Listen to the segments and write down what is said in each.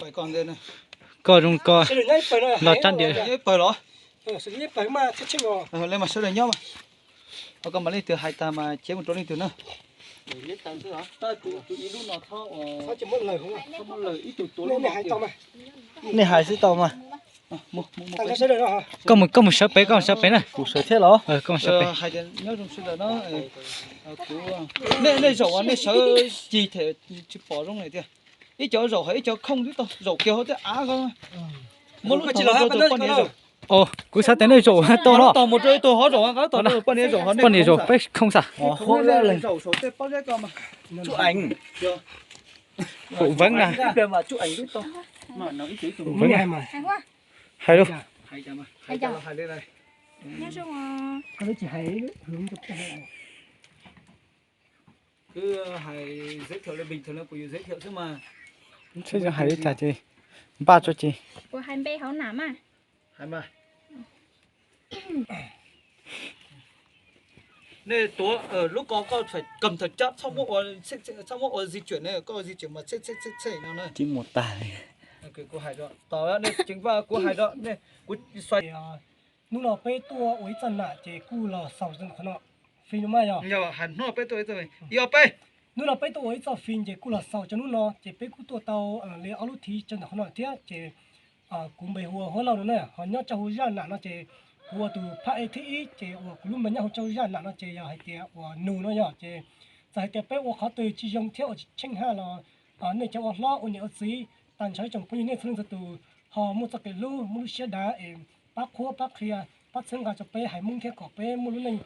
Koj zoo koj los tsab ntiag. Nyob ib pawg los? Le mas sawv daws nyob mas. Koj mam leej twg hais tag mas cev mus rau leej twg na. Nej hais xwb tau mas. Koj mus, koj mus sawv pem, koj mus sawv pem na. Kuv sawv thiab los? Koj mus sawv pem. Hais tias nyob zoo sawv daws no. Nej zaum nej sawv cig them tsis pom zoo li tiag. Ib cov zaum hais ib cov khooj twb tau, zaum kiag hauv tej av ko. Muab lub tog rau tus poj niam zaum. Kuv xav tias nej zaum tau no. Tos mus rau ib tug hov zaum, poj niam zaum, poj niam zaum peb khooj xwb. Zaum saum tej pob zeb ko mas. Haum Veeb na. Haum Veeb na. Hais lus. Hais li cas ces npaj tso ces. Nej tuav lub ko koj kam thaum cab, txhob muab ua di chuyển, koj ua di chuyển mas txhej txhej txhej no na. Kuv hais rau, tos nej ceev faj kuv hais rau, kuv xav Hnub no peb tuaj ua ib txoj nam ces kuj los xaus rau qhov no. Fij no mas yog. Hnub no peb tuaj ua ib txoj fij ces kuj los xaus rau hnub no ces peb kuj tuaj tau li ob lub thiv rau ntawm qhov no thiab ces kuv npe hu ua Huab Lauj no na, ho nyob rau hauv zaj nam no ces kuv ua tus phab ej thib ib ces uas kuv lub npe nyob hauv rau zaj nam no ces yog hais tias uas Nus no yog ces txawm hais tias peb ua qhov twg tsis zoo thiab uas tsis tsheej haj los nej cov ua hlob ua niam ua txiv tag nrho ib tsoom phooj ywg nej txhua leej txhua tus ho muaj txoj kev hlub muaj lub siab dav es pab qhuab pab qhia pab txhawb nqa rau peb haiv Hmoob thiab kom peb muaj lub neej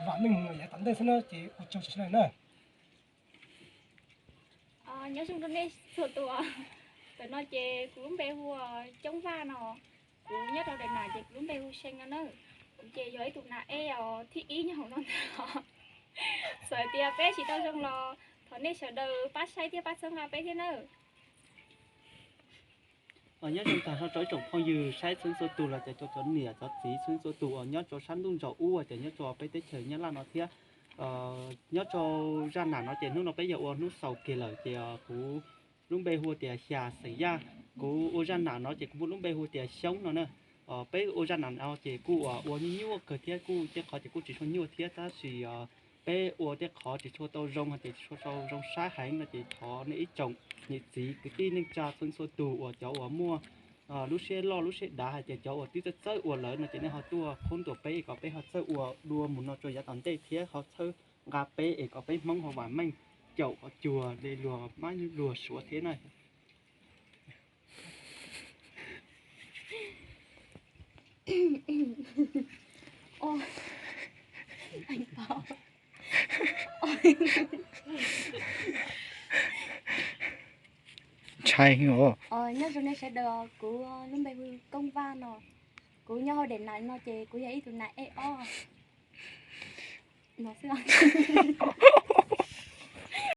vam meej mus yav tom ntej xwb na ces ua tsaug sawv daws na. Nyob zoo rau nej txhua tus. Ntawm no ces kuv lub npe hu ua Coob Vaj no. Kuv nyob rau daim nam ces kuv lub npe hu See no na. Kuv ces yog ib tug nam ej os thib ib nyob hauv no ntag. Txawm tias peb tsis tau zoo los thov nej sawv daws pab saib thiab pab txhawb nqa peb thiab nawb. Nyob zoo tag nrho rau ib tsoom phooj ywg saib txhua txhua tus los cov cov niam cov txiv txhua txhua tus uas nyob rau sab ntuj ntsaum ub uas cov nyob rau peb teb chaws Nyab Laj no thiab. Nyob rau zaj nam no ces hnub no peb yog ua hnub xaus kiag lawm ces kuv lub npe hu tias Xya Xeem Yaj. Kuv ua zaj nam no ces kuv muaj lub npe hu tias Xyoob no na. Peb ua zaj nam no ces kuj ua nyuaj nyuaj kawg thiab kuj tej qhov ces kuj tsis tshua nyuaj thiab tab sis peb ua tej qhov tsis tshua tau zoo hos ces tsis tshua tau zoo saib heev no ces thov nej ib tsoom niam txiv kwv tij neej tsa txhua txhua tus uas cov uas muaj lub siab loj lub siab dav hais tias cov uas twb txawj txawj ua lawm no ces nej ho tuaj qhuab ntuas peb es kom peb ho txawj ua dua mus no rau yav tom ntej thiab ho txhawb nqa peb es kom peb Hmoob ho vam meej caum qhov cuag li luag mab luag suav thiab na. Ntshai os. Nyob zoo nej sawv daws, kuv lub npe hu Koob Vaj no. Kuv nyob hauv daim nam no ces kuv yog ib tug nam ej ob no xwb.